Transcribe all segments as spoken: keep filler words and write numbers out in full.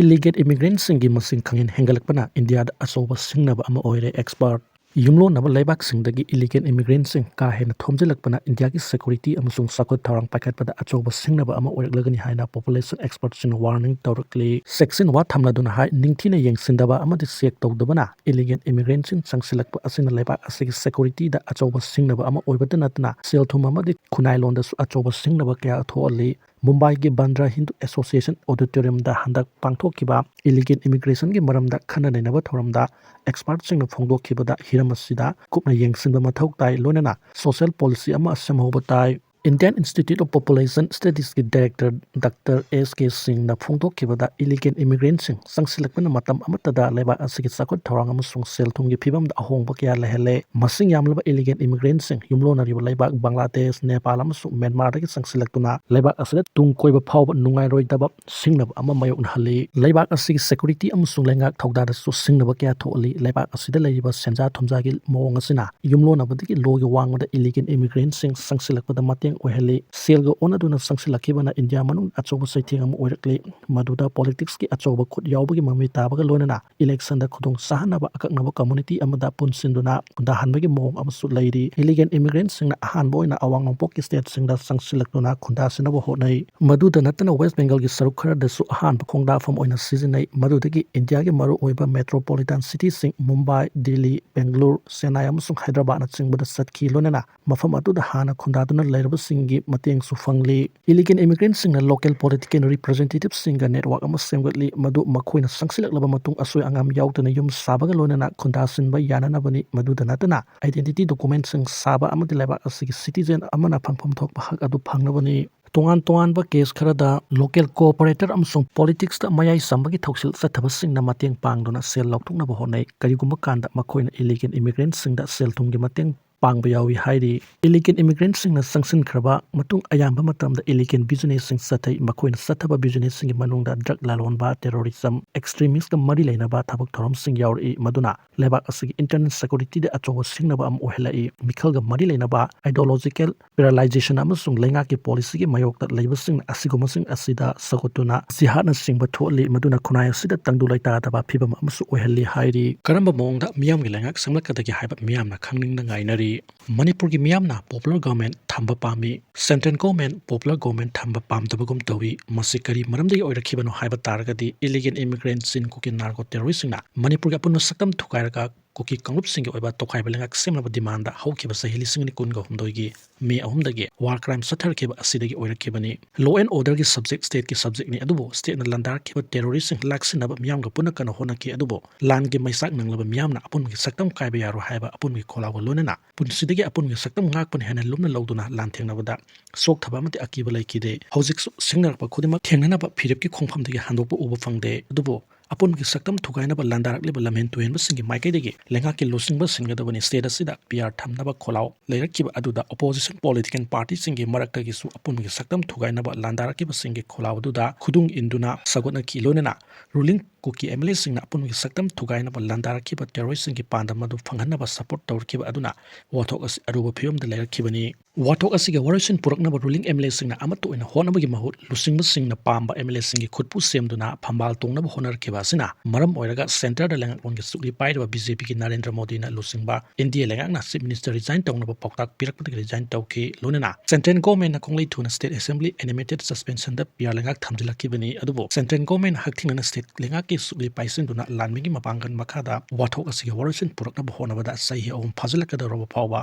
Illegal immigrantꯁꯤꯡꯒꯤ ꯃꯁꯤꯡ ꯈꯪꯍꯦꯟ ꯍꯦꯟꯒꯠꯂꯛꯄꯅ ꯏꯟꯗꯤꯌꯥꯗ ꯑꯆꯧꯕ ꯁꯤꯡꯅꯕ ꯑꯃ ꯑꯣꯏꯔꯦ꯫ Expert, ꯌꯨꯝꯂꯣꯟꯅꯕ ꯂꯩꯕꯥꯛꯁꯤꯡꯗꯒꯤ illegal immigrantꯁꯤꯡ ꯀꯥ ꯍꯦꯟꯅ ꯊꯣꯝꯖꯤꯜꯂꯛꯄꯅ ꯏꯟꯗꯤꯌꯥꯒꯤ security ꯑꯃꯁꯨꯡ ꯆꯥꯎꯈꯠ ꯊꯧꯔꯥꯡ ꯄꯥꯏꯈꯠꯄꯗ ꯑꯆꯧꯕ ꯁꯤꯡꯅꯕ ꯑꯃ ꯑꯣꯏꯔꯛꯂꯒꯅꯤ ꯍꯥꯏꯅ population expertꯁꯤꯡꯅ warning ꯇꯧꯔꯛꯂꯤ꯫ ꯆꯦꯛꯁꯤꯟꯋꯥ ꯊꯝꯂꯗꯨꯅ ꯍꯥꯏ, ꯅꯤꯡꯊꯤꯅ ꯌꯦꯡꯁꯤꯟꯗꯕ ꯑꯃꯗꯤ check ꯇꯧꯗꯕꯅ illegal immigrantꯁꯤꯡ ꯆꯪꯁꯤꯜꯂꯛꯄ ꯑꯁꯤꯅ ꯂꯩꯕꯥꯛ ꯑꯁꯤꯒꯤ securityꯗ ꯑꯆꯧꯕ ꯁꯤꯡꯅꯕ ꯑꯃ ꯑꯣꯏꯕꯇ ꯅꯠꯇꯅ ꯁꯦꯜ ꯊꯨꯝ ꯑꯃꯗꯤ ꯈꯨꯟꯅꯥꯏꯂꯣꯟꯗꯁꯨ ꯑꯆꯧꯕ ꯁꯤꯡꯅꯕ ꯀꯌꯥ ꯊꯣꯛꯍꯜꯂꯤ꯫ ꯃꯨꯝꯕꯥꯏꯒꯤ Bandra Hindu Association Auditoriumꯗ ꯍꯟꯗꯛ ꯄꯥꯡꯊꯣꯛꯈꯤꯕ illegal immigrationꯒꯤ ꯃꯔꯝꯗ ꯈꯟꯅ ꯅꯩꯅꯕ ꯊꯧꯔꯝꯗ expertꯁꯤꯡꯅ ꯐꯣꯡꯗꯣꯛꯈꯤꯕꯗ ꯍꯤꯔꯝ ꯑꯁꯤꯗ ꯀꯨꯞꯅ ꯌꯦꯡꯁꯤꯟꯕ ꯃꯊꯧ ꯇꯥꯏ, ꯂꯣꯏꯅꯅ social policy ꯑꯃ ꯁꯦꯝꯍꯧꯕ ꯇꯥꯏ꯫ Indian Institute of Population Studiesꯀꯤ director Doctor S K Singhꯅ ꯐꯣꯡꯗꯣꯛꯈꯤꯕꯗ illegal immigrantꯁꯤꯡ ꯆꯪꯁꯤꯜꯂꯛꯄꯅ ꯃꯇꯝ ꯑꯃꯠꯇꯗ ꯂꯩꯕꯥꯛ ꯑꯁꯤꯒꯤ ꯆꯥꯎꯈꯠ ꯊꯧꯔꯥꯡ ꯑꯃꯁꯨꯡ ꯁꯦꯜ ꯊꯨꯝꯒꯤ ꯐꯤꯕꯝꯗ ꯑꯍꯣꯡꯕ ꯀꯌꯥ ꯂꯩꯍꯜꯂꯦ꯫ ꯃꯁꯤꯡ ꯌꯥꯝꯂꯕ illegal immigrantꯁꯤꯡ ꯌꯨꯝꯂꯣꯟꯅꯔꯤꯕ ꯂꯩꯕꯥꯛ ꯕꯪꯒ꯭ꯂꯥꯗꯦꯁ, ꯅꯦꯄꯥꯜ ꯑꯃꯁꯨꯡ ꯃ꯭ꯌꯥꯟꯃꯥꯔꯗꯒꯤ ꯆꯪꯁꯤꯜꯂꯛꯇꯨꯅ ꯂꯩꯕꯥꯛ ꯑꯁꯤꯗ ꯇꯨꯡ ꯀꯣꯏꯕ ꯐꯥꯎꯕ ꯅꯨꯡꯉꯥꯏꯔꯣꯏꯗꯕ ꯁꯤꯡꯅꯕ ꯑꯃ ꯃꯥꯌꯣꯛꯅꯍꯜꯂꯤ꯫ ꯂꯩꯕꯥꯛ ꯑꯁꯤꯒꯤ security ꯑꯃꯁꯨꯡ ꯂꯩꯉꯥꯛ ꯊꯧꯗꯥꯗꯁꯨ ꯁꯤꯡꯅꯕ ꯀꯌꯥ ꯊꯣꯛꯍꯜꯂꯤ꯫ ꯂꯩꯕꯥꯛ ꯑꯁꯤꯗ ꯂꯩꯔꯤꯕ ꯁꯦꯟꯖꯥ ꯊꯨꯝꯖꯥꯒꯤ ꯃꯑꯣꯡ ꯑꯁꯤꯅ ꯌꯨꯝꯂꯣꯟꯅꯕꯗꯒꯤ ꯂꯣꯒꯤ ꯋꯥꯡꯃꯗ illegal immigrantꯁꯤꯡ ꯆꯪꯁꯤꯜꯂꯛꯄꯗ ꯃꯇꯦꯡ ꯑꯣꯏꯍꯜꯂꯤ꯫ ꯁꯦꯜꯒ ꯑꯣꯟꯅꯗꯨꯅ ꯆꯪꯁꯤꯜꯂꯛꯈꯤꯕꯅ ꯏꯟꯗꯤꯌꯥ ꯃꯅꯨꯡꯗ ꯑꯆꯧꯕ ꯆꯩꯊꯦꯡ ꯑꯃ ꯑꯣꯏꯔꯛꯂꯤ꯫ ꯃꯗꯨꯗ politicsꯀꯤ ꯑꯆꯧꯕ ꯈꯨꯠ ꯌꯥꯎꯕꯒꯤ ꯃꯃꯤ ꯇꯥꯕꯒ ꯂꯣꯏꯅꯅ electionꯗ ꯈꯨꯗꯣꯡ ꯆꯥꯍꯟꯅꯕ ꯑꯀꯛꯅꯕ community ꯑꯃꯗ ꯄꯨꯟꯁꯤꯟꯗꯨꯅ ꯈꯨꯟꯗꯥꯍꯟꯕꯒꯤ ꯃꯑꯣꯡ ꯑꯃꯁꯨ ꯂꯩꯔꯤ꯫ Illegal immigrantꯁꯤꯡꯅ ꯑꯍꯥꯟꯕ ꯑꯣꯏꯅ ꯑꯋꯥꯡ ꯅꯣꯡꯄꯣꯛꯀꯤ stateꯁꯤꯡꯗ ꯆꯪꯁꯤꯜꯂꯛꯇꯨꯅ ꯈꯨꯟꯗꯥꯁꯤꯟꯅꯕ ꯍꯣꯠꯅꯩ꯫ ꯃꯗꯨꯗ ꯅꯠꯇꯅ West Bengalꯒꯤ ꯁꯔꯨꯛ ꯈꯔꯗꯁꯨ ꯑꯍꯥꯟꯕ ꯈꯣꯡꯗꯥꯐꯝ ꯑꯣꯏꯅ ꯁꯤꯖꯤꯟꯅꯩ꯫ ꯃꯗꯨꯗꯒꯤ ꯏꯟꯗꯤꯌꯥꯒꯤ ꯃꯔꯨꯑꯣꯏꯕ metropolitan cityꯁꯤꯡ ꯃꯨꯝꯕꯥꯏ, ꯗꯤꯜꯂꯤ, ꯕꯦꯡꯒꯂꯨꯔꯨ, ꯆꯦꯟꯅꯥꯏ ꯑꯃꯁꯨꯡ ꯍꯥꯏꯗ꯭ꯔꯕꯥꯗꯅꯆꯤꯡꯕꯗ ꯆꯠꯈꯤ, ꯂꯣꯏꯅꯅ ꯃꯐꯝ ꯑꯗꯨꯗ ꯍꯥꯟꯅ ꯈꯨꯟꯗꯥꯗꯨꯅ ꯂꯩꯔꯕꯁꯤꯡꯒꯤ ꯃꯇꯦꯡꯁꯨ ꯐꯪꯂꯤ꯫ Illegal immigrantꯁꯤꯡꯅ local political representativeꯁꯤꯡꯒ network ꯑꯃ ꯁꯦꯝꯒꯠꯂꯤ, ꯃꯗꯨ ꯃꯈꯣꯏꯅ ꯆꯪꯁꯤꯜꯂꯛꯂꯕ ꯃꯇꯨꯡ ꯑꯁꯣꯏ ꯑꯉꯥꯝ ꯌꯥꯎꯗꯅ ꯌꯨꯝ ꯁꯥꯕꯒ ꯂꯣꯏꯅꯅ ꯈꯨꯟꯗꯥꯁꯤꯟꯕ ꯌꯥꯅꯅꯕꯅꯤ꯫ ꯃꯗꯨꯗ ꯅꯠꯇꯅ identity documentꯁꯤꯡ ꯁꯥꯕ ꯑꯃꯗꯤ ꯂꯩꯕꯥꯛ ꯑꯁꯤꯒꯤ citizen ꯑꯃꯅ ꯐꯪꯐꯝ ꯊꯣꯛꯄ ꯍꯛ ꯑꯗꯨ ꯐꯪꯅꯕꯅꯤ꯫ ꯇꯣꯉꯥꯟ ꯇꯣꯉꯥꯟꯕ case ꯈꯔꯗ local cooperator ꯑꯃꯁꯨꯡ politicsꯇ ꯃꯌꯥꯏ ꯆꯝꯕꯒꯤ ꯊꯧꯁꯤꯜ ꯆꯠꯊꯕꯁꯤꯡꯅ ꯃꯇꯦꯡ ꯄꯥꯡꯗꯨꯅ ꯁꯦꯜ ꯂꯧꯊꯣꯛꯅꯕ ꯍꯣꯠꯅꯩ꯫ ꯀꯔꯤꯒꯨꯝꯕ ꯀꯥꯟꯗ ꯃꯈꯣꯏꯅ illegal immigrantꯁꯤꯡꯗ ꯁꯦꯜ ꯊꯨꯝꯒꯤ ꯃꯇꯦꯡ ꯄꯥꯡꯕ ꯌꯥꯎꯏ ꯍꯥꯏꯔꯤ꯫ Illegal immigrantꯁꯤꯡꯅ ꯆꯪꯁꯤꯟꯈ꯭ꯔꯕ ꯃꯇꯨꯡ ꯑꯌꯥꯝꯕ ꯃꯇꯝꯗ illegal businessꯁꯤꯡ ꯆꯠꯊꯩ꯫ ꯃꯈꯣꯏꯅ ꯆꯠꯊꯕ businessꯁꯤꯡꯒꯤ ꯃꯅꯨꯡꯗ drug ꯂꯂꯣꯟꯕ, terrorism, extremistꯀ ꯃꯔꯤ ꯂꯩꯅꯕ ꯊꯕꯛ ꯊꯧꯔꯝꯁꯤꯡ ꯌꯥꯎꯔꯛꯏ, ꯃꯗꯨꯅ ꯂꯩꯕꯥꯛ ꯑꯁꯤꯒꯤ internal securityꯗ ꯑꯆꯧꯕ ꯁꯤꯡꯅꯕ ꯑꯃ ꯑꯣꯏꯍꯜꯂꯛꯏ꯫ ꯃꯤꯈꯜꯒ ꯃꯔꯤ ꯂꯩꯅꯕ ideological polarization ꯑꯃꯁꯨꯡ ꯂꯩꯉꯥꯛꯀꯤ policyꯒꯤ ꯃꯥꯌꯣꯛꯇ ꯂꯩꯕꯁꯤꯡ ꯑꯁꯤꯒꯨꯝꯕꯁꯤꯡ ꯑꯁꯤꯗ ꯁꯧꯒꯠꯇꯨꯅ ꯖꯤꯍꯥꯗꯅꯆꯤꯡꯕ ꯊꯣꯛꯍꯜꯂꯤ, ꯃꯗꯨꯅ ꯈꯨꯟꯅꯥꯏ ꯑꯁꯤꯗ ꯇꯪꯗꯨ ꯂꯩꯇꯥꯗꯕ ꯐꯤꯕꯝ ꯑꯃꯁꯨ ꯑꯣꯏꯍꯜꯂꯤ ꯍꯥꯏꯔꯤ꯫ ꯀꯔꯝꯕ ꯃꯑꯣꯡꯗ ꯃꯤꯌꯥꯝꯒꯤ ꯂꯩꯉꯥꯛ ꯁꯦꯝꯂꯛꯀꯗꯒꯦ ꯍꯥꯏꯕ ꯃꯤꯌꯥꯝꯅ ꯈꯪꯅꯤꯡꯅ ꯉꯥꯏꯅꯔꯤ꯫ ꯃꯅꯤꯄꯨꯔꯒꯤ ꯃꯤꯌꯥꯝꯅ popular government ꯊꯝꯕ ꯄꯥꯝꯃꯤ꯫ Central government popular government ꯊꯝꯕ ꯄꯥꯝꯗꯕꯒꯨꯝ ꯇꯧꯏ꯫ ꯃꯁꯤ ꯀꯔꯤ ꯃꯔꯝꯗꯒꯤ ꯑꯣꯏꯔꯛꯈꯤꯕꯅꯣ ꯍꯥꯏꯕ ꯇꯥꯔꯒꯗꯤ, illegal immigrant, ꯆꯤꯟ ꯀꯨꯀꯤ, narco terroristꯁꯤꯡꯅ ꯃꯅꯤꯄꯨꯔꯒꯤ ꯑꯄꯨꯟꯕ ꯁꯛꯇꯝ ꯊꯨꯒꯥꯏꯔꯒ ꯀꯨꯀꯤ ꯀꯥꯡꯂꯨꯞꯁꯤꯡꯒꯤ ꯑꯣꯏꯕ ꯇꯣꯈꯥꯏꯕ ꯂꯩꯉꯥꯛ ꯁꯦꯝꯅꯕ demandꯗ ꯍꯧꯈꯤꯕ ꯆꯍꯤ ꯂꯤꯁꯤꯡ ꯑꯅꯤ ꯀꯨꯟꯒ ꯍꯨꯝꯗꯣꯏꯒꯤ May ꯑꯍꯨꯝꯗꯒꯤ war crime ꯆꯠꯊꯔꯛꯈꯤꯕ ꯑꯁꯤꯗꯒꯤ ꯑꯣꯏꯔꯛꯈꯤꯕꯅꯤ꯫ Law and orderꯒꯤ subject stateꯀꯤ subjectꯅꯤ, ꯑꯗꯨꯕꯨ stateꯅ ꯂꯥꯟꯗꯥꯔꯛꯈꯤꯕ terroristꯁꯤꯡ ꯂꯥꯛꯁꯤꯟꯅꯕ ꯃꯤꯌꯥꯝꯒ ꯄꯨꯟꯅ ꯀꯟꯅ ꯍꯣꯠꯅꯈꯤ, ꯑꯗꯨꯕꯨ ꯂꯥꯟꯒꯤ ꯃꯩꯆꯥꯛ ꯅꯪꯂꯕ ꯃꯤꯌꯥꯝꯅ ꯑꯄꯨꯟꯕꯒꯤ ꯁꯛꯇꯝ ꯀꯥꯏꯕ ꯌꯥꯔꯣꯏ ꯍꯥꯏꯕ ꯑꯄꯨꯟꯕꯒꯤ ꯈꯣꯜꯂꯥꯎꯒ ꯂꯣꯏꯅꯅ ꯄꯨꯟꯁꯤꯗꯒꯤ ꯑꯄꯨꯟꯕꯒꯤ ꯁꯛꯇꯝ ꯉꯥꯛꯄꯅ ꯍꯦꯟꯅ ꯂꯨꯝꯅ ꯂꯧꯗꯨꯅ ꯂꯥꯟꯊꯦꯡꯅꯕꯗ ꯆꯣꯛꯊꯕ ꯑꯃꯗꯤ ꯑꯀꯤꯕ ꯂꯩꯈꯤꯗꯦ꯫ ꯍꯧꯖꯤꯛꯁꯨ ꯁꯤꯡꯅꯔꯛꯄ ꯈꯨꯗꯤꯡꯃꯛ ꯊꯦꯡꯅꯅꯕ ꯐꯤꯔꯦꯞꯀꯤ ꯈꯣꯡꯐꯝꯗꯒꯤ ꯍꯟꯗꯣꯛꯄ ꯎꯕ ꯐꯪꯗꯦ꯫ ꯑꯗꯨꯕꯨ ꯑꯄꯨꯟꯕꯒꯤ ꯁꯛꯇꯝ ꯊꯨꯒꯥꯏꯅꯕ ꯂꯥꯟꯗꯥꯔꯛꯂꯤꯕ ꯂꯝꯍꯦꯟ ꯇꯨꯍꯦꯟꯕꯁꯤꯡꯒꯤ ꯃꯥꯏꯀꯩꯗꯒꯤ ꯂꯩꯉꯥꯛꯀꯤ ꯂꯨꯆꯤꯡꯕꯁꯤꯡꯒꯗꯕꯅꯤ꯫ State ꯑꯁꯤꯗ PR ꯊꯝꯅꯕ ꯈꯣꯜꯂꯥꯎ ꯂꯩꯔꯛꯈꯤꯕ ꯑꯗꯨꯗ opposition political partyꯁꯤꯡꯒꯤ ꯃꯔꯛꯇꯒꯤꯁꯨ ꯑꯄꯨꯟꯕꯒꯤ ꯁꯛꯇꯝ ꯊꯨꯒꯥꯏꯅꯕ ꯂꯥꯟꯗꯥꯔꯛꯈꯤꯕꯁꯤꯡꯒꯤ ꯈꯣꯜꯂꯥꯎ ꯑꯗꯨꯗ ꯈꯨꯗꯨꯡ ꯏꯟꯗꯨꯅ ꯁꯧꯒꯠꯅꯈꯤ꯫ ꯂꯣꯏꯅꯅ ruling ꯀꯨꯀꯤ MLAꯁꯤꯡꯅ ꯑꯄꯨꯟꯕꯒꯤ ꯁꯛꯇꯝ ꯊꯨꯒꯥꯏꯅꯕ ꯂꯥꯟꯗꯥꯔꯛꯈꯤꯕ terroristꯁꯤꯡꯒꯤ ꯄꯥꯟꯗꯝ ꯑꯗꯨ ꯐꯪꯍꯟꯅꯕ support ꯇꯧꯔꯛꯈꯤꯕ ꯑꯗꯨꯅ ꯋꯥꯊꯣꯛ ꯑꯁꯤ ꯑꯔꯨꯕ ꯐꯤꯕꯝꯗ ꯂꯩꯔꯛꯈꯤꯕꯅꯤ꯫ ꯋꯥꯊꯣꯛ ꯑꯁꯤꯒꯤ ꯋꯥꯔꯣꯏꯁꯤꯟ ꯄꯨꯔꯛꯅꯕ ruling MLAꯁꯤꯡꯅ ꯑꯃꯠꯇ ꯑꯣꯏꯅ ꯍꯣꯠꯅꯕꯒꯤ ꯃꯍꯨꯠ, ꯂꯨꯆꯤꯡꯕꯁꯤꯡꯅ ꯄꯥꯝꯕ MLAꯁꯤꯡꯒꯤ ꯈꯨꯠꯄꯨ ꯁꯦꯝꯗꯨꯅ ꯐꯝꯕꯥꯜ ꯇꯣꯡꯅꯕ ꯍꯣꯠꯅꯔꯛꯈꯤꯕ ꯑꯁꯤꯅ ꯃꯔꯝ ꯑꯣꯏꯔꯒ centreꯗ ꯂꯩꯉꯥꯛꯂꯣꯟꯒꯤ ꯆꯨꯛꯂꯤ ꯄꯥꯏꯔꯤꯕ BJPꯒꯤ ꯅꯔꯦꯟꯗ꯭ꯔ ꯃꯣꯗꯤꯅ ꯂꯨꯆꯤꯡꯕ NDA ꯂꯩꯉꯥꯛꯅ Chief Minister resign ꯇꯧꯅꯕ ꯄꯥꯎꯇꯥꯛ ꯄꯤꯔꯛꯄꯗꯒꯤ resign ꯇꯧꯈꯤ꯫ ꯂꯣꯏꯅꯅ central governmentꯅ ꯈꯣꯡꯂꯩ ꯊꯨꯅ state assembly animated suspensionꯗ PR ꯂꯩꯉꯥꯛ ꯊꯝꯖꯤꯜꯂꯛꯈꯤꯕꯅꯤ꯫ ꯑꯗꯨꯕꯨ central governmentꯅ ꯍꯛꯊꯦꯡꯅꯅ state ꯂꯩꯉꯥꯛꯀꯤ ꯆꯨꯛꯂꯤ ꯄꯥꯏꯁꯤꯟꯗꯨꯅ ꯂꯥꯟꯃꯤꯒꯤ ꯃꯄꯥꯡꯒꯜ ꯃꯈꯥꯗ ꯋꯥꯊꯣꯛ ꯑꯁꯤꯒꯤ ꯋꯥꯔꯣꯏꯁꯤꯟ ꯄꯨꯔꯛꯅꯕ ꯍꯣꯠꯅꯕꯗ ꯆꯍꯤ ꯑꯍꯨꯝ ꯐꯥꯖꯤꯜꯂꯛꯀꯗꯧꯔꯕ ꯐꯥꯎꯕ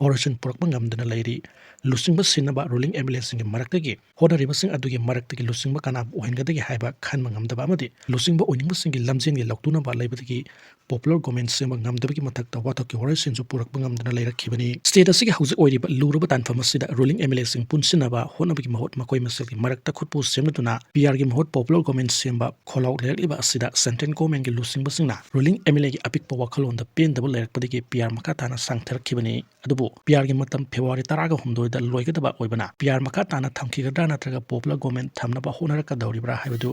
ꯋꯥꯔꯣꯏꯁꯤꯟ ꯄꯨꯔꯛꯄ ꯉꯝꯗꯅ ꯂꯩꯔꯤ꯫ ꯂꯨꯆꯤꯡꯕ ꯁꯤꯟꯅꯕ ruling MLAꯁꯤꯡꯒꯤ ꯃꯔꯛꯇꯒꯤ ꯍꯣꯠꯅꯔꯤꯕꯁꯤꯡ ꯑꯗꯨꯒꯤ ꯃꯔꯛꯇꯒꯤ ꯂꯨꯆꯤꯡꯕ ꯀꯅꯥꯕꯨ ꯑꯣꯏꯍꯟꯒꯗꯒꯦ ꯍꯥꯏꯕ ꯈꯟꯕ ꯉꯝꯗꯕ ꯑꯃꯗꯤ ꯂꯨꯆꯤꯡꯕ ꯑꯣꯏꯅꯤꯡꯕꯁꯤꯡꯒꯤ ꯂꯝꯖꯦꯟꯒꯤ ꯂꯧꯇꯨꯅꯕ ꯂꯩꯕꯗꯒꯤ popular government ꯁꯦꯝꯕ ꯉꯝꯗꯕꯒꯤ ꯃꯊꯛꯇ ꯋꯥꯊꯣꯛꯀꯤ ꯋꯥꯔꯣꯏꯁꯤꯟꯁꯨ ꯄꯨꯔꯛꯄ ꯉꯝꯗꯅ ꯂꯩꯔꯛꯈꯤꯕꯅꯤ꯫ State ꯑꯁꯤꯒꯤ ꯍꯧꯖꯤꯛ ꯑꯣꯏꯔꯤꯕ ꯂꯨꯔꯕ ꯇꯥꯟꯐꯝ ꯑꯁꯤꯗ ruling MLAꯁꯤꯡ ꯄꯨꯟꯁꯤꯟꯅꯕ ꯍꯣꯠꯅꯕꯒꯤ ꯃꯍꯨꯠ ꯃꯈꯣꯏ ꯃꯁꯦꯜꯒꯤ ꯃꯔꯛꯇ ꯈꯨꯠꯄꯨ ꯁꯦꯝꯅꯗꯨꯅ PRꯒꯤ ꯃꯍꯨꯠ popular government ꯁꯦꯝꯕ ꯈꯣꯜꯂꯥꯎ ꯂꯩꯔꯛꯂꯤꯕ ꯑꯁꯤ ꯁꯤꯗ central governmentꯀꯤ ꯂꯨꯆꯤꯡꯕꯁꯤꯡꯅ ruling MLAꯒꯤ ꯑꯄꯤꯛꯄ ꯋꯥꯈꯜꯂꯣꯟꯗ ꯄꯦꯟꯗꯕ ꯂꯩꯔꯛꯄꯗꯒꯤ PR ꯃꯈꯥ ꯇꯥꯅ ꯁꯥꯡꯊꯔꯛꯈꯤꯕꯅꯤ꯫ ꯑꯗꯨꯕꯨ PRꯒꯤ ꯃꯇꯝ February ꯇꯔꯥꯒ ꯍꯨꯝꯗꯣꯏꯗ ꯂꯣꯏꯒꯗꯕ ꯑꯣꯏꯕꯅ, PR ꯃꯈꯥ ꯇꯥꯅ ꯊꯝꯈꯤꯒꯗ꯭ꯔꯥ ꯅꯠꯇ꯭ꯔꯒ popular government ꯊꯝꯅꯕ ꯍꯣꯠꯅꯔꯛꯀꯗꯧꯔꯤꯕ꯭ꯔꯥ ꯍꯥꯏꯕꯗꯨ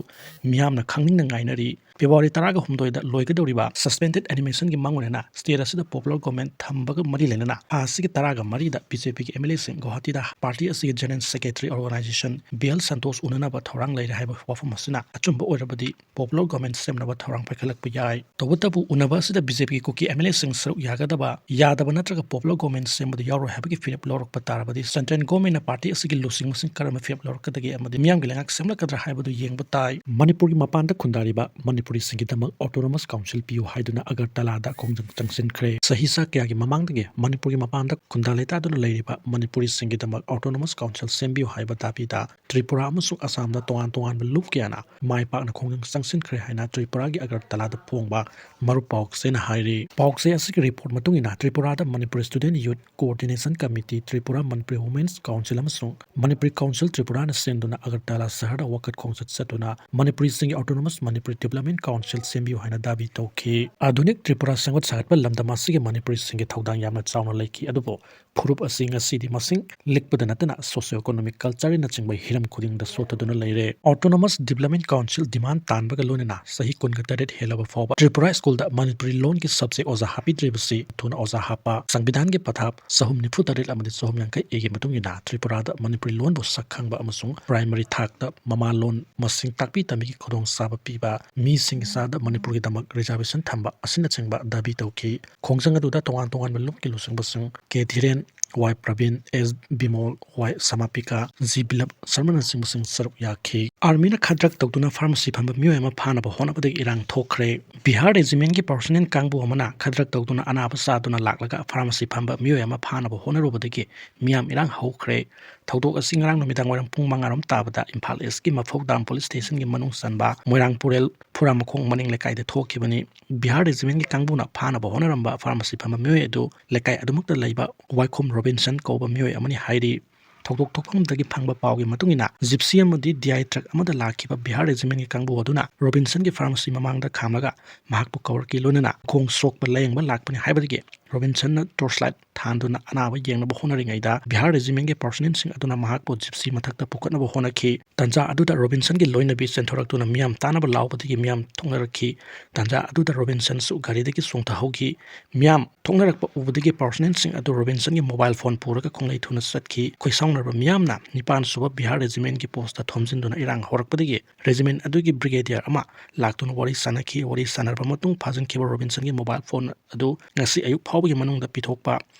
ꯃꯤꯌꯥꯝꯅ ꯈꯪꯅꯤꯡꯅ ꯉꯥꯏꯅꯔꯤ꯫ February ꯇꯔꯥꯒ ꯍꯨꯝꯗꯣꯏꯗ ꯂꯣꯏꯒꯗꯧꯔꯤꯕ suspended animationꯒꯤ ꯃꯥꯡꯑꯣꯏꯅꯅ state ꯑꯁꯤꯗ popular government ꯊꯝꯕꯒ ꯃꯔꯤ ꯂꯩꯅꯅ ꯊꯥ ꯑꯁꯤꯒꯤ ꯇꯔꯥꯒ ꯃꯔꯤꯗ BJPꯒꯤ MLAꯁꯤꯡ ꯒꯨꯋꯥꯍꯥꯇꯤꯗ party ꯑꯁꯤꯒꯤ general secretary organization B L Santosh ꯎꯅꯅꯕ ꯊꯧꯔꯥꯡ ꯂꯩꯔꯦ ꯍꯥꯏꯕ ꯋꯥꯐꯝ ꯑꯁꯤꯅ ꯑꯆꯨꯝꯕ ꯑꯣꯏꯔꯕꯗꯤ popular government ꯁꯦꯝꯅꯕ ꯊꯧꯔꯥꯡ ꯄꯥꯏꯈꯠꯂꯛꯄ ꯌꯥꯏ꯫ ꯇꯧꯕꯇꯕꯨ ꯎꯅꯕ ꯑꯁꯤꯗ BJPꯒꯤ ꯀꯨꯀꯤ MLAꯁꯤꯡ ꯁꯔꯨꯛ ꯌꯥꯒꯗꯕ, ꯌꯥꯗꯕ ꯅꯠꯇ꯭ꯔꯒ popular government ꯁꯦꯝꯕꯗ ꯌꯥꯎꯔꯣꯏ ꯍꯥꯏꯕꯒꯤ ꯐꯤꯔꯦꯞ ꯂꯧꯔꯛꯄ ꯇꯥꯔꯕꯗꯤ central governmentꯅ party ꯑꯁꯤꯒꯤ ꯂꯨꯆꯤꯡꯕꯁꯤꯡ ꯀꯔꯝꯕ ꯐꯤꯔꯦꯞ ꯂꯧꯔꯛꯀꯗꯒꯦ ꯑꯃꯗꯤ ꯃꯤꯌꯥꯝꯒꯤ ꯂꯩꯉꯥꯛ ꯁꯦꯝꯂꯛꯀꯗ꯭ꯔꯥ ꯍꯥꯏꯕꯗꯨ ꯌꯦꯡꯕ ꯇꯥꯏ꯫ ꯃꯅꯤꯄꯨꯔꯒꯤ ꯃꯄꯥꯟꯗ ꯈꯨꯟꯗꯥꯔꯤꯕ ꯃꯅꯤꯄꯨꯔꯤꯁꯤꯡꯒꯤꯗꯃꯛ autonomous council ꯄꯤꯌꯨ ꯍꯥꯏꯗꯨꯅ ꯑꯒꯔꯇꯂꯥꯗ ꯈꯣꯡꯖꯪ ꯆꯪꯁꯤꯟꯈ꯭ꯔꯦ꯫ ꯆꯍꯤ ꯆꯥ ꯀꯌꯥꯒꯤ ꯃꯃꯥꯡꯗꯒꯤ ꯃꯅꯤꯄꯨꯔꯒꯤ ꯃꯄꯥꯟꯗ ꯈꯨꯟꯗꯥ ꯂꯩꯇꯥꯗꯨꯅ ꯂꯩꯔꯤꯕ ꯃꯅꯤꯄꯨꯔꯤꯁꯤꯡꯒꯤꯗꯃꯛ autonomous council ꯁꯦꯝꯕꯤꯌꯨ ꯍꯥꯏꯕ ꯗꯥꯕꯤꯗ ꯇ꯭ꯔꯤꯄꯨꯔꯥ ꯑꯃꯁꯨꯡ ꯑꯁꯥꯝꯗ ꯇꯣꯉꯥꯟ ꯇꯣꯉꯥꯟꯕ ꯂꯨꯞ ꯀꯌꯥꯅ ꯃꯥꯏ ꯄꯥꯛꯅ ꯈꯣꯡꯖꯪ ꯆꯪꯁꯤꯟꯈ꯭ꯔꯦ ꯍꯥꯏꯅ ꯇ꯭ꯔꯤꯄꯨꯔꯥꯒꯤ ꯑꯒꯔꯇꯂꯥꯗ ꯐꯣꯡꯕ ꯃꯔꯨꯞ ꯄꯥꯎꯆꯦꯅ ꯍꯥꯏꯔꯤ꯫ ꯄꯥꯎꯆꯦ ꯑꯁꯤꯒꯤ report ꯃꯇꯨꯡ ꯏꯟꯅ ꯇ꯭ꯔꯤꯄꯨꯔꯥꯗ Manipur Student Youth Coordination Committee, Tripura Manipuri Women's Council ꯑꯃꯁꯨꯡ Manipuri Council ꯇ꯭ꯔꯤꯄꯨꯔꯥꯅ ꯁꯤꯟꯗꯨꯅ ꯑꯒꯔꯇꯂꯥ ꯁꯍꯔꯗ ꯋꯥꯀꯠ ꯈꯣꯡꯆꯠ ꯆꯠꯇꯨꯅ ꯃꯅꯤꯄꯨꯔꯤꯁꯤꯡꯒꯤ autonomous Manipuri Development Council ꯁꯦꯝꯕꯤꯌꯨ ꯍꯥꯏꯅ ꯗꯥꯕꯤ ꯇꯧꯈꯤ꯫ ꯑꯥꯙꯨꯅꯤꯛ ꯇ꯭ꯔꯤꯄꯨꯔꯥ ꯁꯦꯝꯒꯠ ꯁꯥꯒꯠꯄ ꯂꯝꯗꯝ ꯑꯁꯤꯒꯤ ꯃꯅꯤꯄꯨꯔꯤꯁꯤꯡꯒꯤ ꯊꯧꯗꯥꯡ ꯌꯥꯝꯅ ꯆꯥꯎꯅ ꯂꯩꯈꯤ, ꯑꯗꯨꯕꯨ ꯐꯨꯔꯨꯞ ꯑꯁꯤ ꯉꯁꯤꯗꯤ ꯃꯁꯤꯡ ꯂꯤꯛꯄꯗ ꯅꯠꯇꯅ socio economic, cultureꯅꯆꯤꯡꯕ ꯍꯤꯔꯝ ꯈꯨꯗꯤꯡꯗ ꯁꯣꯠꯊꯗꯨꯅ ꯂꯩꯔꯦ꯫ Autonomous Development Council demand ꯇꯥꯟꯕꯒ ꯂꯣꯏꯅꯅ ꯆꯍꯤ ꯀꯨꯟꯒ ꯇꯔꯦꯠ ꯍꯦꯜꯂꯕ ꯐꯥꯎꯕ ꯇ꯭ꯔꯤꯄꯨꯔꯥ ꯁ꯭ꯀꯨꯜꯗ ꯃꯅꯤꯄꯨꯔꯤ ꯂꯣꯟꯒꯤ subject ꯑꯣꯖꯥ ꯍꯥꯞꯄꯤꯗ꯭ꯔꯤꯕꯁꯤ ꯊꯨꯅ ꯑꯣꯖꯥ ꯍꯥꯞꯄ, ꯁꯪꯕꯤꯙꯥꯟꯒꯤ ꯄꯊꯥꯞ ꯆꯍꯨꯝ ꯅꯤꯐꯨ ꯇꯔꯦꯠ ꯑꯃꯗꯤ ꯆꯍꯨꯝ ꯌꯥꯡꯈꯩ A ꯒꯤ ꯃꯇꯨꯡ ꯏꯟꯅ ꯇ꯭ꯔꯤꯄꯨꯔꯥꯗ ꯃꯅꯤꯄꯨꯔꯤ ꯂꯣꯟꯕꯨ ꯁꯛ ꯈꯪꯕ ꯑꯃꯁꯨꯡ primary ꯊꯥꯛꯇ ꯃꯃꯥ ꯂꯣꯟ ꯃꯁꯤꯡ ꯇꯥꯛꯄꯤ ꯇꯝꯕꯤꯒꯤ ꯈꯨꯗꯣꯡꯆꯥꯕ ꯄꯤꯕ, ꯃꯤꯁꯤꯡꯒꯤ ꯆꯥꯗ ꯃꯅꯤꯄꯨꯔꯒꯤꯗꯃꯛ reservation ꯊꯝꯕ ꯑꯁꯤꯅꯆꯤꯡꯕ ꯗꯥꯕꯤ ꯇꯧꯈꯤ꯫ ꯈꯣꯡꯖꯪ ꯑꯗꯨꯗ ꯇꯣꯉꯥꯟ ꯇꯣꯉꯥꯟꯕ ꯂꯨꯞꯀꯤ ꯂꯨꯆꯤꯡꯕꯁꯤꯡ ꯀꯦ ꯙꯤꯔꯦꯟ, ꯋꯥꯏ ꯄ꯭ꯔꯕꯤꯟ, ꯑꯦꯁ ꯕꯤꯃꯣꯜ, ꯋꯥꯏ ꯁꯃꯥꯄꯤꯀꯥ, ꯖꯤ ꯕꯤꯂꯞ ꯁꯔꯃꯅꯆꯤꯡꯕꯁꯤꯡ ꯁꯔꯨꯛ ꯌꯥꯈꯤ꯫ Armyꯅ ꯈꯗ꯭ꯔꯛ ꯇꯧꯗꯨꯅ pharmacy ꯐꯝꯕ ꯃꯤꯑꯣꯏ ꯑꯃ ꯐꯥꯅꯕ ꯍꯣꯠꯅꯕꯗꯒꯤ ꯏꯔꯥꯡ ꯊꯣꯛꯈ꯭ꯔꯦ꯫ ꯕꯤꯍꯥꯔ regimentꯀꯤ personnel ꯀꯥꯡꯕꯨ ꯑꯃꯅ ꯈꯗ꯭ꯔꯛ ꯇꯧꯗꯨꯅ ꯑꯅꯥꯕ ꯆꯥꯗꯨꯅ ꯂꯥꯛꯂꯒ pharmacy ꯐꯝꯕ ꯃꯤꯑꯣꯏ ꯑꯃ ꯐꯥꯅꯕ ꯍꯣꯠꯅꯔꯨꯕꯗꯒꯤ ꯃꯤꯌꯥꯝ ꯏꯔꯥꯡ ꯍꯧꯈ꯭ꯔꯦ꯫ ꯊꯧꯗꯣꯛ ꯑꯁꯤ ꯉꯔꯥꯡ ꯅꯨꯃꯤꯗꯥꯡ ꯋꯥꯏꯔꯝ ꯄꯨꯡ ꯃꯉꯥ ꯔꯣꯝ ꯇꯥꯕꯗ ꯏꯝꯐꯥꯜ Eastꯀꯤ ꯃꯐꯧ ꯗꯥꯝ police stationꯒꯤ ꯃꯅꯨꯡ ꯆꯟꯕ ꯃꯣꯏꯔꯥꯡ ꯄꯨꯔꯦꯜ ꯐꯨꯔꯥꯃꯈꯣꯡ ꯃꯅꯤꯡ ꯂꯩꯀꯥꯏꯗ ꯊꯣꯛꯈꯤꯕꯅꯤ꯫ ꯕꯤꯍꯥꯔ regimentꯀꯤ ꯀꯥꯡꯕꯨꯅ ꯐꯥꯅꯕ ꯍꯣꯠꯅꯔꯝꯕ pharmacy ꯐꯝꯕ ꯃꯤꯑꯣꯏ ꯑꯗꯨ ꯂꯩꯀꯥꯏ ꯑꯗꯨꯃꯛꯇ ꯂꯩꯕ ꯋꯥꯏꯈꯣꯝ ꯔꯣꯕꯤꯟꯁꯟ ꯀꯧꯕ ꯃꯤꯑꯣꯏ ꯑꯃꯅꯤ ꯍꯥꯏꯔꯤ꯫ ꯊꯧꯗꯣꯛ ꯊꯣꯛꯐꯝꯗꯒꯤ ꯐꯪꯕ ꯄꯥꯎꯒꯤ ꯃꯇꯨꯡ ꯏꯟꯅ, ꯖꯤꯞꯁꯤ ꯑꯃꯗꯤ ꯗꯤ ꯑꯥꯏ ꯇ꯭ꯔꯛ ꯑꯃꯗ ꯂꯥꯛꯈꯤꯕ ꯕꯤꯍꯥꯔ ꯔꯦꯖꯤꯃꯦꯟꯒꯤ ꯀꯥꯡꯕꯨ ꯑꯗꯨꯅ ꯔꯣꯕꯤꯟꯁꯟꯒꯤ ꯐꯥꯔꯃꯥꯁꯤ ꯃꯃꯥꯡꯗ ꯈꯥꯝꯂꯒ ꯃꯍꯥꯛꯄꯨ ꯀꯧꯔꯛꯈꯤ, ꯂꯣꯏꯅꯅ ꯈꯣꯡ ꯁꯣꯛꯄ ꯂꯥꯌꯦꯡꯕ ꯂꯥꯛꯄꯅꯤ ꯍꯥꯏꯕꯗꯒꯤ ꯔꯣꯕꯤꯟꯁꯟꯅ ꯇꯣꯔꯆ ꯂꯥꯏꯠ ꯊꯥꯟꯗꯨꯅ ꯑꯅꯥꯕ ꯌꯦꯡꯅꯕ ꯍꯣꯠꯅꯔꯤꯉꯩꯗ, ꯕꯤꯍꯥꯔ ꯔꯦꯖꯤꯃꯦꯟꯒꯤ ꯄꯥꯔꯁꯣꯅꯦꯜꯁꯤꯡ ꯑꯗꯨꯅ ꯃꯍꯥꯛꯄꯨ ꯖꯤꯞꯁꯤ ꯃꯊꯛꯇ ꯄꯨꯈꯠꯅꯕ ꯍꯣꯠꯅꯈꯤ꯫ ꯇꯟꯖꯥ ꯑꯗꯨꯗ ꯔꯣꯕꯤꯟꯁꯟꯒꯤ ꯂꯣꯏꯅꯕꯤ ꯆꯦꯟꯊꯣꯔꯛꯇꯨꯅ ꯃꯤꯌꯥꯝ ꯇꯥꯅꯕ ꯂꯥꯎꯕꯗꯒꯤ ꯃꯤꯌꯥꯝ ꯊꯣꯛꯅꯔꯛꯈꯤ꯫ ꯇꯟꯖꯥ ꯑꯗꯨꯗ ꯔꯣꯕꯤꯟꯁꯟꯁꯨ ꯒꯥꯔꯤꯗꯒꯤ ꯆꯣꯡꯊꯍꯧꯈꯤ꯫ ꯃꯤꯌꯥꯝ ꯊꯣꯛꯅꯔꯛꯄ ꯎꯕꯗꯒꯤ ꯄꯥꯔꯁꯣꯅꯦꯜꯁꯤꯡ ꯑꯗꯨ ꯔꯣꯕꯤꯟꯁꯟꯒꯤ ꯃꯣꯕꯥꯏꯜ ꯐꯣꯟ ꯄꯨꯔꯒ ꯈꯣꯡꯂꯩ ꯊꯨꯅ ꯆꯠꯈꯤ꯫ ꯈꯣꯏꯁꯥꯎꯅꯔꯕ ꯃꯤꯌꯥꯝꯅ ꯅꯤꯄꯥꯟ ꯁꯨꯕ ꯕꯤꯍꯥꯔ ꯔꯦꯖꯤꯃꯦꯟꯒꯤ ꯄꯣꯁꯇ ꯊꯣꯝꯖꯤꯟꯗꯨꯅ ꯏꯔꯥꯡ ꯍꯧꯔꯛꯄꯗꯒꯤ ꯔꯦꯖꯤꯃꯦꯟ ꯑꯗꯨꯒꯤ ꯕ꯭ꯔꯤꯒꯦꯗꯤꯌꯔ ꯑꯃ ꯂꯥꯛꯇꯨꯅ ꯋꯥꯔꯤ ꯁꯥꯅꯈꯤ꯫ ꯋꯥꯔꯤ ꯁꯥꯅꯔꯕ ꯃꯇꯨꯡ ꯐꯥꯖꯤꯟꯈꯤꯕ ꯔꯣꯕꯤꯟꯁꯟꯒꯤ ꯃꯣꯕꯥꯏꯜ ꯐꯣꯟ ꯑꯗꯨ ꯉꯁꯤ ꯑꯌꯨꯛ ꯐꯥꯎꯕꯒꯤ ꯃꯅꯨꯡꯗ ꯄꯤꯊꯣꯛꯄ,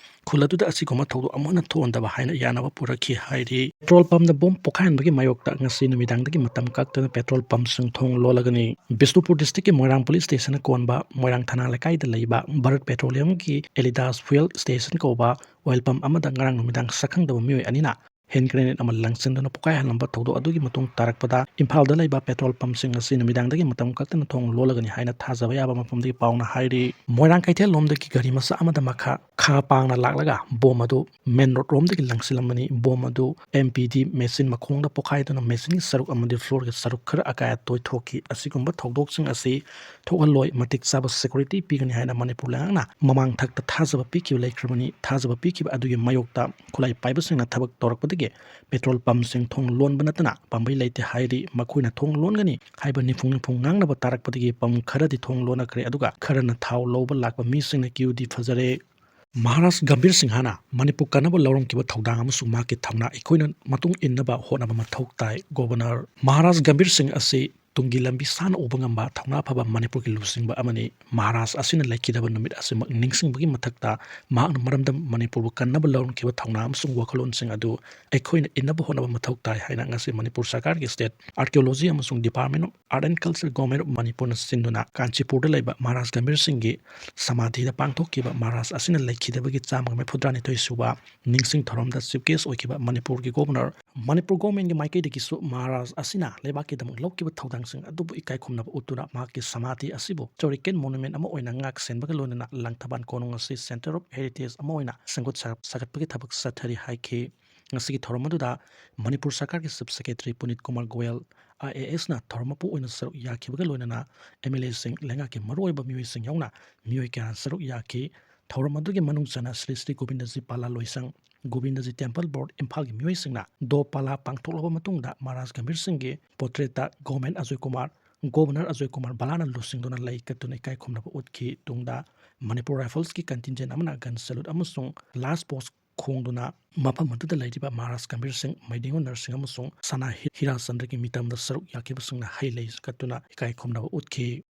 ꯈꯨꯜ ꯑꯗꯨꯗ ꯑꯁꯤꯒꯨꯝꯕ ꯊꯧꯗꯣꯛ ꯑꯃꯨꯛ ꯍꯟꯅ ꯊꯣꯛꯍꯟꯗꯕ ꯍꯥꯏꯅ ꯌꯥꯅꯕ ꯄꯨꯔꯛꯈꯤ ꯍꯥꯏꯔꯤ꯫ ꯄꯦꯇ꯭ꯔꯣꯜ ꯄꯝꯗ ꯕꯣꯝ ꯄꯣꯈꯥꯏꯍꯟꯕꯒꯤ ꯃꯥꯌꯣꯛꯇ ꯉꯁꯤ ꯅꯨꯃꯤꯗꯥꯡꯗꯒꯤ ꯃꯇꯝ ꯀꯛꯇꯅ ꯄꯦꯇ꯭ꯔꯣꯜ ꯄꯝꯁꯤꯡ ꯊꯣꯡ ꯂꯣꯜꯂꯒꯅꯤ꯫ ꯕꯤꯁꯅꯨꯄꯨꯔ ꯗꯤꯁꯇ꯭ꯔꯤꯛꯀꯤ ꯃꯣꯏꯔꯥꯡ ꯄꯨꯂꯤꯁ ꯁ꯭ꯇꯦꯁꯟꯅ ꯀꯣꯟꯕ ꯃꯣꯏꯔꯥꯡ ꯊꯅꯥ ꯂꯩꯀꯥꯏꯗ ꯂꯩꯕ ꯚꯥꯔꯠ ꯄꯦꯇ꯭ꯔꯣꯂꯤꯌꯝꯒꯤ ꯑꯦꯂꯤꯗꯥꯁ ꯐ꯭ꯌꯨꯑꯦꯜ ꯁ꯭ꯇꯦꯁꯟ ꯀꯧꯕ ꯑꯣꯏꯜ ꯄꯝ ꯑꯃꯗ ꯉꯔꯥꯡ ꯅꯨꯃꯤꯗꯥꯡ ꯁꯛꯈꯪꯗꯕ ꯃꯤꯑꯣꯏ ꯑꯅꯤꯅ ꯍꯦꯟ ꯒ꯭ꯔꯦꯅꯦꯗ ꯑꯃ ꯂꯪꯁꯤꯟꯗꯨꯅ ꯄꯣꯈꯥꯏꯍꯜꯂꯝꯕ ꯊꯧꯗꯣꯛ ꯑꯗꯨꯒꯤ ꯃꯇꯨꯡ ꯇꯥꯔꯛꯄꯗ, ꯏꯝꯐꯥꯜꯗ ꯂꯩꯕ ꯄꯦꯇ꯭ꯔꯣꯜ ꯄꯝꯁꯤꯡ ꯑꯁꯤ ꯅꯨꯃꯤꯗꯥꯡꯗꯒꯤ ꯃꯇꯝ ꯀꯛꯇꯅ ꯊꯣꯡ ꯂꯣꯜꯂꯒꯅꯤ ꯍꯥꯏꯅ ꯊꯥꯖꯕ ꯌꯥꯕ ꯃꯐꯝꯗꯒꯤ ꯄꯥꯎꯅ ꯍꯥꯏꯔꯤ꯫ ꯃꯣꯏꯔꯥꯡ ꯀꯩꯊꯦꯜ ꯂꯣꯝꯗꯒꯤ ꯒꯥꯔꯤ ꯃꯆꯥ ꯑꯃꯗ ꯃꯈꯥ ꯈꯥ ꯄꯥꯡꯅ ꯂꯥꯛꯂꯒ ꯕꯣꯝ ꯑꯗꯨ ꯃꯦꯟ ꯔꯣꯗ ꯔꯣꯝꯗꯒꯤ ꯂꯪꯁꯤꯜꯂꯝꯕꯅꯤ꯫ ꯕꯣꯝ ꯑꯗꯨ ꯑꯦꯝ ꯄꯤ ꯗꯤ ꯃꯦꯆꯤꯟ ꯃꯈꯣꯡꯗ ꯄꯣꯈꯥꯏꯗꯨꯅ ꯃꯦꯆꯤꯟꯒꯤ ꯁꯔꯨꯛ ꯑꯃꯗꯤ ꯐ꯭ꯂꯣꯔꯒꯤ ꯁꯔꯨꯛ ꯈꯔ ꯑꯀꯥꯏ ꯑꯇꯣꯏ ꯊꯣꯛꯈꯤ꯫ ꯑꯁꯤꯒꯨꯝꯕ ꯊꯧꯗꯣꯛꯁꯤꯡ ꯑꯁꯤ ꯊꯣꯛꯍꯜꯂꯣꯏ, ꯃꯇꯤꯛ ꯆꯥꯕ ꯁꯦꯀ꯭ꯌꯨꯔꯤꯇꯤ ꯄꯤꯒꯅꯤ ꯍꯥꯏꯅ ꯃꯅꯤꯄꯨꯔ ꯂꯩꯉꯥꯛꯅ ꯃꯃꯥꯡ ꯊꯛꯇ ꯊꯥꯖꯕ ꯄꯤꯈꯤꯕ ꯂꯩꯈ꯭ꯔꯕꯅꯤ꯫ ꯊꯥꯖꯕ ꯄꯤꯈꯤꯕ ꯑꯗꯨꯒꯤ ꯃꯥꯌꯣꯛꯇ ꯈꯨꯠꯂꯥꯏ ꯄꯥꯏꯕꯁꯤꯡꯅ ꯊꯕꯛ ꯇꯧꯔꯛꯄꯗꯒꯤ ꯄꯦꯇ꯭ꯔꯣꯜ ꯄꯝꯁꯤꯡ ꯊꯣꯡ ꯂꯣꯟꯕ ꯅꯠꯇꯅ ꯄꯥꯝꯕꯩ ꯂꯩꯇꯦ ꯍꯥꯏꯔꯤ꯫ ꯃꯈꯣꯏꯅ ꯊꯣꯡ ꯂꯣꯟꯒꯅꯤ ꯍꯥꯏꯕ ꯅꯤꯐꯨꯡ ꯅꯤꯐꯨꯡ ꯉꯥꯡꯅꯕ ꯇꯥꯔꯛꯄꯗꯒꯤ ꯄꯝ ꯈꯔꯗꯤ ꯊꯣꯡ ꯂꯣꯟꯅꯈ꯭ꯔꯦ, ꯑꯗꯨꯒ ꯈꯔꯅ ꯊꯥꯎ ꯂꯧꯕ ꯂꯥꯛꯄ ꯃꯤꯁꯤꯡꯅ ꯀ꯭ꯌꯨꯗꯤ ꯐꯖꯔꯦ꯫ ꯃꯍꯥꯔꯥꯖ ꯒꯝꯚꯤꯔ ꯁꯤꯡꯍꯅ ꯃꯅꯤꯄꯨꯔ ꯀꯟꯅꯕ ꯂꯧꯔꯝꯈꯤꯕ ꯊꯧꯗꯥꯡ ꯑꯃꯁꯨꯡ ꯃꯍꯥꯛꯀꯤ ꯊꯧꯅꯥ ꯑꯩꯈꯣꯏꯅ ꯃꯇꯨꯡ ꯏꯟꯅꯕ ꯍꯣꯠꯅꯕ ꯃꯊꯧ ꯇꯥꯏ꯫ ꯒꯣꯕꯔꯅꯔ ꯃꯍꯥꯔꯥꯖ ꯒꯝꯚꯤꯔ ꯁꯤꯡ ꯑꯁꯤ ꯇꯨꯡꯒꯤ ꯂꯝꯕꯤ ꯁꯥꯡꯅ ꯎꯕ ꯉꯝꯕ ꯊꯧꯅꯥ ꯐꯕ ꯃꯅꯤꯄꯨꯔꯒꯤ ꯂꯨꯆꯤꯡꯕ ꯑꯃꯅꯤ꯫ ꯃꯍꯥꯔꯥꯖ ꯑꯁꯤꯅ ꯂꯩꯈꯤꯗꯕ ꯅꯨꯃꯤꯠ ꯑꯁꯤꯃꯛ ꯅꯤꯡꯁꯤꯡꯕꯒꯤ ꯃꯊꯛꯇ, ꯃꯍꯥꯛꯅ ꯃꯔꯝꯗꯝ ꯃꯅꯤꯄꯨꯔꯕꯨ ꯀꯟꯅꯕ ꯂꯧꯔꯝꯈꯤꯕ ꯊꯧꯅꯥ ꯑꯃꯁꯨꯡ ꯋꯥꯈꯜꯂꯣꯟꯁꯤꯡ ꯑꯗꯨ ꯑꯩꯈꯣꯏꯅ ꯏꯟꯅꯕ ꯍꯣꯠꯅꯕ ꯃꯊꯧ ꯇꯥꯏ ꯍꯥꯏꯅ ꯉꯁꯤ ꯃꯅꯤꯄꯨꯔ ꯁꯔꯀꯥꯔꯒꯤ State Archaeology ꯑꯃꯁꯨꯡ Department of Art and Culture, Government of ꯃꯅꯤꯄꯨꯔꯅ ꯁꯤꯟꯗꯨꯅ ꯀꯥꯟꯆꯤꯄꯨꯔꯗ ꯂꯩꯕ ꯃꯍꯥꯔꯥꯖ ꯒꯝꯚꯤꯔ ꯁꯤꯡꯒꯤ ꯁꯃꯥꯙꯤꯗ ꯄꯥꯡꯊꯣꯛꯈꯤꯕ ꯃꯍꯥꯔꯥꯖ ꯑꯁꯤꯅ ꯂꯩꯈꯤꯗꯕꯒꯤ ꯆꯥꯝꯃꯒ ꯃꯔꯤꯐꯨꯇꯔꯥꯅꯤꯊꯣꯏ ꯁꯨꯕ ꯅꯤꯡꯁꯤꯡ ꯊꯧꯔꯝꯗ chief guest ꯑꯣꯏꯈꯤꯕ ꯃꯅꯤꯄꯨꯔꯒꯤ ꯒꯣꯕꯔꯅꯔ, ꯃꯅꯤꯄꯨꯔ ꯒꯣꯚꯔꯟꯃꯦꯟꯠꯀꯤ ꯃꯥꯏꯀꯩꯗꯒꯤꯁꯨ ꯃꯍꯥꯔꯥꯖ ꯑꯁꯤꯅ ꯂꯩꯕꯥꯛꯀꯤꯗꯃꯛ ꯂꯧꯈꯤꯕ ꯊꯧꯗꯥꯡꯁꯤꯡ ꯑꯗꯨꯕꯨ ꯏꯀꯥꯏ ꯈꯨꯝꯅꯕ ꯎꯠꯇꯨꯅ ꯃꯍꯥꯛꯀꯤ ꯁꯃꯥꯙꯤ ꯑꯁꯤꯕꯨ historical monument ꯑꯃ ꯑꯣꯏꯅ ꯉꯥꯛ ꯁꯦꯟꯕꯒ ꯂꯣꯏꯅꯅ ꯂꯪꯊꯕꯥꯜ ꯀꯣꯅꯨꯡ ꯑꯁꯤ Centre of Heritage ꯑꯃ ꯑꯣꯏꯅ ꯁꯦꯝꯒꯠ ꯁꯥ-, ꯁꯥꯒꯠꯄꯒꯤ ꯊꯕꯛ ꯆꯠꯊꯔꯤ ꯍꯥꯏꯈꯤ꯫ ꯉꯁꯤꯒꯤ ꯊꯧꯔꯝ ꯑꯗꯨꯗ ꯃꯅꯤꯄꯨꯔ ꯁꯔꯀꯥꯔꯒꯤ Chief Secretary ꯄꯨꯅꯤꯠ Kumar Goyal, IAS ꯅ ꯊꯧꯔꯝ ꯃꯄꯨ ꯑꯣꯏꯅ ꯁꯔꯨꯛ ꯌꯥꯈꯤꯕꯒ ꯂꯣꯏꯅꯅ MLA ꯁꯤꯡ, ꯂꯩꯉꯥꯛꯀꯤ ꯃꯔꯨꯑꯣꯏꯕ ꯃꯤꯑꯣꯏꯁꯤꯡ ꯌꯥꯎꯅ ꯃꯤꯑꯣꯏ ꯀꯌꯥꯅ ꯁꯔꯨꯛ ꯌꯥꯈꯤ꯫ ꯊꯧꯔꯝ ꯑꯗꯨꯒꯤ ꯃꯅꯨꯡ ꯆꯟꯅ ꯁ꯭ꯔꯤ ꯁ꯭ꯔꯤ ꯒꯣꯕꯤꯟꯗꯖꯤ ꯄꯥꯂꯥ ꯂꯣꯏꯁꯪ, ꯒꯣꯕꯤꯟꯗꯖꯤ Temple Board ꯏꯝꯐꯥꯜꯒꯤ ꯃꯤꯑꯣꯏꯁꯤꯡꯅ ꯗꯣ ꯄꯥꯂꯥ ꯄꯥꯡꯊꯣꯛꯂꯕ ꯃꯇꯨꯡꯗ ꯃꯍꯥꯔꯥꯖ ꯒꯝꯚꯤꯔ ꯁꯤꯡꯒꯤ portrait ꯇ Government ꯑꯖꯣꯏ ꯀꯨꯃꯥꯔ, Governor ꯑꯖꯣꯏ ꯀꯨꯃꯥꯔ ꯕꯂꯥꯅ ꯂꯨꯆꯤꯡꯗꯨꯅ ꯂꯩ ꯀꯠꯇꯨꯅ ꯏꯀꯥꯏ ꯈꯨꯝꯅꯕ ꯎꯠꯈꯤ꯫ ꯇꯨꯡꯗ ꯃꯅꯤꯄꯨꯔ Rifles ꯀꯤ contingent ꯑꯃꯅ gun salute ꯑꯃꯁꯨꯡ flag post ꯈꯣꯡꯗꯨꯅ ꯃꯐꯝ ꯑꯗꯨꯗ ꯂꯩꯔꯤꯕ ꯃꯍꯥꯔꯥꯖ ꯒꯝꯚꯤꯔ ꯁꯤꯡ, ꯃꯩꯗꯤꯉꯨ ꯅꯔꯁꯤꯡ ꯑꯃꯁꯨꯡ ꯁꯅꯥ ꯍꯤ-, ꯍꯤꯔꯥꯆꯟꯗ꯭ꯔꯒꯤ ꯃꯤꯇꯝꯗ ꯁꯔꯨꯛ ꯌꯥꯈꯤꯕꯁꯤꯡꯅ ꯍꯩ ꯂꯩ ꯀꯠꯇꯨꯅ ꯏꯀꯥꯏ ꯈꯨꯝꯅꯕ ꯎꯠꯈꯤ꯫